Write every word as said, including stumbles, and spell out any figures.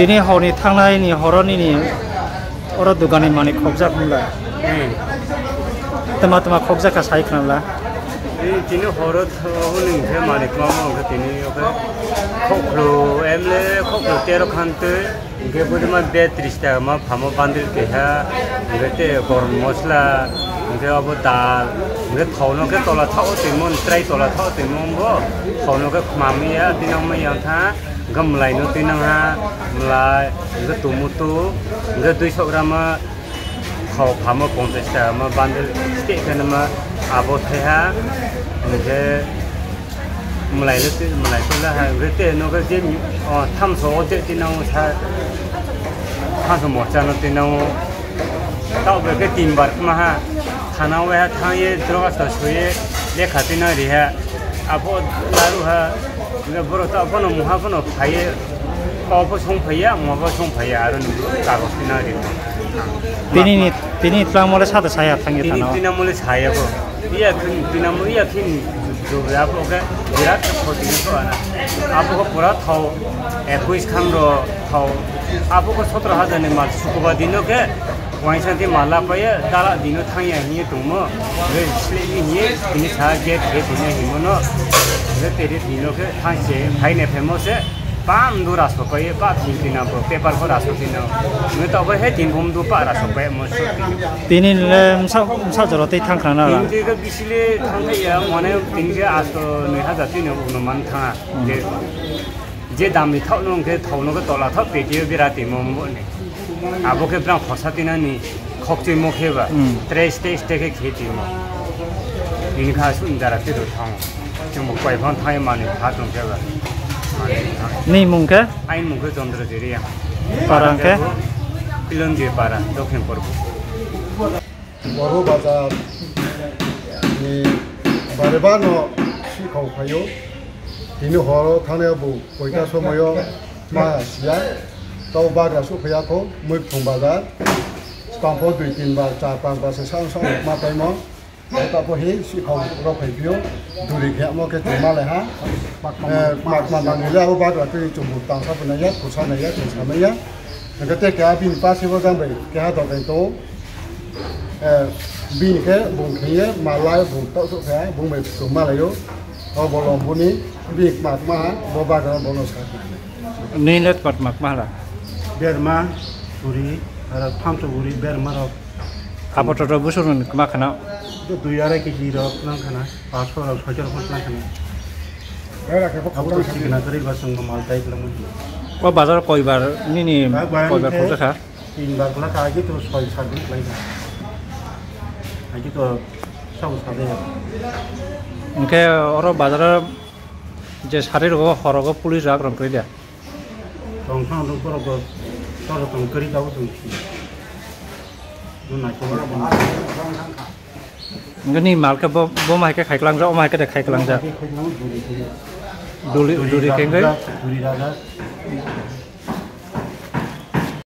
Tini horni thangnai ni horo nini oro dugani manwi khokjak hwnla. Hmm. Tama tama khokjak kha sai khwnla. Tini, tini horo tho-, hwnwi hwnkhe manwi kwbangma hwnkhe tini hwnkhe khoklo emle khoklo tero khan twi hwnkhe budima betris taka ma phamo bandil keha hwnkhe tei gorom mosla hwnkhe obo dal hwnkhe thokno khe tola thao twi mon trai tola thao twi mon bo thokno khe khmamya tini wngma yang kha. Hwnkhe mwlaino twi nang ha, mwlai, hwnkhe tumutu, hwnkhe duiso gram o thok phamo ponchash taka ma bundle steh khe nima abo thai ha, hwnkhe mwlaino twi, mwlai twi la ha, hwnkhe tei nokhe je, o, thamso o je twi nango sa, thamso morcha no twi nango, tao bai khe tin bar khma ha, thana o ha thang ye, droga sa so ye, lekha twi nang ri ha, abo laru ha. Hwnkhe borok ta bono mungha bono phaiye, kok bo song phaiya, mungha bo song phaiya, aro ni kagoj twi nang ri. Tini ni, tini twlang mole sada saya thangye tini thana. Tini mole saya bo. Iya khin, tini mole iya khin, jogre abo khe birat khoti ni to ana. Abo khe pura thau, ekwis khan ro thau. Abo khe sotro hajar ni mal sukuba dino khe, Waisa khe mala paiya, dala dino thangya hinwi tongmo. Hwnkhe sleni hinwi, tini sa gate khe tini himo no. Hwnkhe teri dino khe thangse, phaine phemo se, pam do raso paiya, pa thinti na bo, paper ko raso tino. Hwnkhe to bai he thinkom do pa raso paiya mo so tini. Tini le msa, msa jora tei thang khana la. Tini khe bisile thangya, mane tini khe asto noi hajar tini uno man thanga. Hmm. Je, je dam ni thok no hwnkhe thok no khe tola thok peti o bera timo mo ne. Abo khe brang khorsa tinani khokchwi mo khe ba. Hmm. Tres, tres te khe khe timo. Bini kha sum dara te do thang. Chwng bo koi phang thai mani kha tong khe ba. Ni mung khe? Aini mung khe Chandra Jiriya. Para hwnkhe? Pilonji para, Dokhin Porbo. Boro bazar ni bareba no sikhau phaio. Tini horo thangnaio bo koita somoio ma siya. Tau bagra su phaiya kho, Muiphung bazar. Skang pho dui tin bar, char panch bar se sang sang ma paimo. Tau ta pho hi sikhau rok phai phio. Duri khe amo khe chuma le ha. Eh, mak ma mangile abo bagra twi chumbu tangsa pho naiya, khusa naiya, khusa naiya. Hwnkhe tei keha bini pase bo jang bai keha dokai tongo. Eh, bini khe bung khe ye malai bung tau sok khe bung bai tum malai o. O bolong buni bini kma kma ha bo bagan bono sa khe. Nini le kma kma hala? Berma, buri, aro thamso buri, berma rok. Abo toto busur ni kma khana? Dui arai kg rok nang khana, paso rok, soicho rok nang khana. Abo to sikna kwrwi ba chwng bo mal tai kwlangma. O bazar koi bar nini koi bar khokjakha? Tin bar kwlak kha, agi to soi sat din kwlai kha. Agi to sabo sat de. Hwnkhe oro bazar o je sari rogo horogo police rak rong kwrwi de. Tong thang rok borok bo tor tong kwrwi kha bo tong si. Bo nai ko. Hwnkhe ni mal khe bo, bo ma hai khe khai kwlangjak, omo hai khe de khai kwlangjak. Duri, duri khe wngwi? Duri rajak.